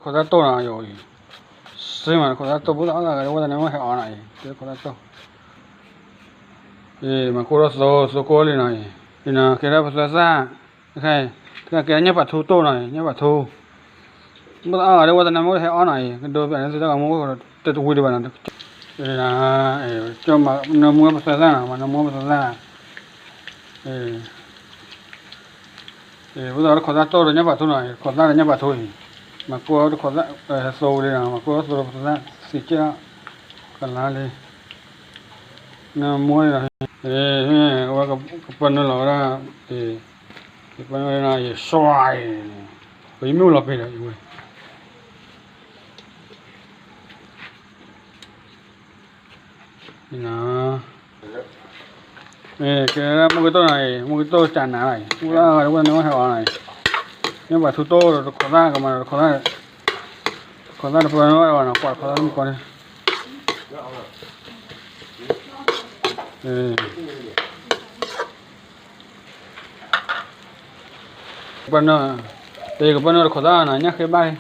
ခိးသၣ်တိၢ်နီၤအံၤ, စ့မး ခိးသၣ်တိၢ် ဘၣ်သးအီၣ်သးဂၤဒီး ဝဲတနၢ်မ့ၢ်ဟဲအီၣ်နီၤအံၤ တဲခိးသၣ်တိၢ်, မၤကိၢ်ထီၣ်သိ သိကိၢ်လံနီၤအံၤ, အံၤနီၤ ကဲဒၣ်ပသွဲသၣ်, ကဲဒၣ်ညၣ်ပာ်ထူတိၢ်နီၤအံၤ ညၣ်ပာ်ထူ, ဘၣ်သးအီၣ်သးဂၤဒီး ဝဲတနၢ်မ့ၢ်ဟဲအီၣ်နီၤအံၤ ကဒိပၠးန့ၣ် သုတၢ်ဂီၤမူ တဲတဝံၤဒံးဘၣ်နီၤ, နၢမူပသွဲသၣ်နီၤ မၤနၢမူပသွဲသၣ် ဘၣ်သးတခိးသၣ်တိၢ်ဒီးညၣ်ပာ်ထူနီၤ, ခိးသၣ်ဒီးညၣ်ပာ်ထူအံၤ, မၤကိၢ်တခိးသၣ်, သိလံနီၤ မၤကိၢ်သိပသွဲသၣ် သံကဲၣ်အီၤ, ကလါလံ, နၢမူနီၤ, ဝဲကပၢနုာ်လီၤဝဲဒၣ်, ကပၢနုာ်လီၤဝဲဒၣ်, ယစွါအံၤ, ပယမ့ၢ်အိၣ်လီၤပ့ၤဒီးအံၤဝဲ ကဲဒၣ်မုၢ်ကတိၢ်နီၤအံၤ မုၢ်ကတိၢ်စးနးလီၤအံၤ မုၢ်လၢ်ဂၤဒီး ဝဲတနၢ်မ့ၢ်ဟဲအီၣ်နီၤအံၤ, ညၣ်ပာ်ထူတိၢ်ဒီးတခိးသၣ် ကမၤဒီးတခိးသၣ်, တခိးသၣ်တပၢနုာ်ဝဲဘၣ်နီၤ ကွၢ်တခိးသၣ်တမုၢ်ကီၢ်န့ၣ် ကပၢနုာ်, တကပၢနုာ်တခိးသၣ်နီၤ ညၣ်ဃ့ဘၣ်,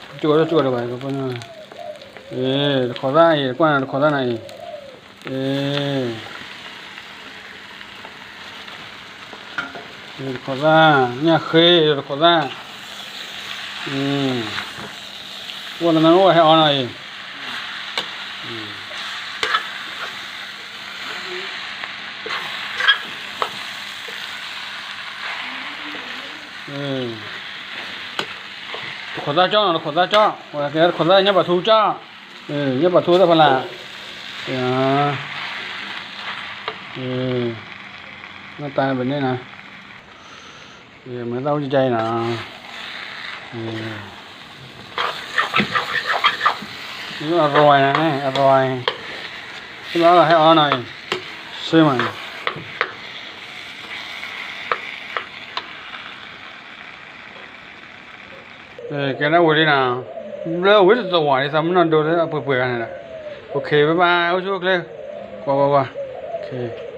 ကၠူၣ်ဒီးကၠူၣ်ဒီးဘၣ် ကပၢနုာ်, တခိးသၣ်အံၤ ကွၢ်နၤတခိးသၣ်နီၤအံၤ, တခိးသၣ်, ညၣ်ဃ့တခိးသၣ်, ဝဲတနၢ်မ့ၢ်ဟဲအီၣ်နီၤအံၤ တခိးသၣ်ကၠီနီၤ တခိးသၣ်ကၠီ, ဝဲကဲတခိးသၣ်ညၣ်ပာ်ထူကၠီ, ညၣ်ပာ်ထူသၣ်ဖီလာ်, မ့ၢ်တၢ်ပန့ၣ်နီၤ, မ့ၢ်သၣ်အိၣ်ကၠီအံၤနီၤ, အရၤနၤန့ၣ် အရၤ, လၢဟဲအီၣ်နီၤအံၤ, စ့မးန့ၣ် ကဲဒၣ်ဝံၤလံနီၤ, ဘျၢဝံၤတသဝီဒ်သိးမုၢ်နီၢ်ဒိလၢအပှဲၤပှဲၤဂၤန့ၣ်ဒီး, အိၣ်ခ့ bye bye အိၣ်ဆူၣ်အိၣ်ချ့, ကွၢ်ကွၢ်ကွၢ်, အိၣ်ခ့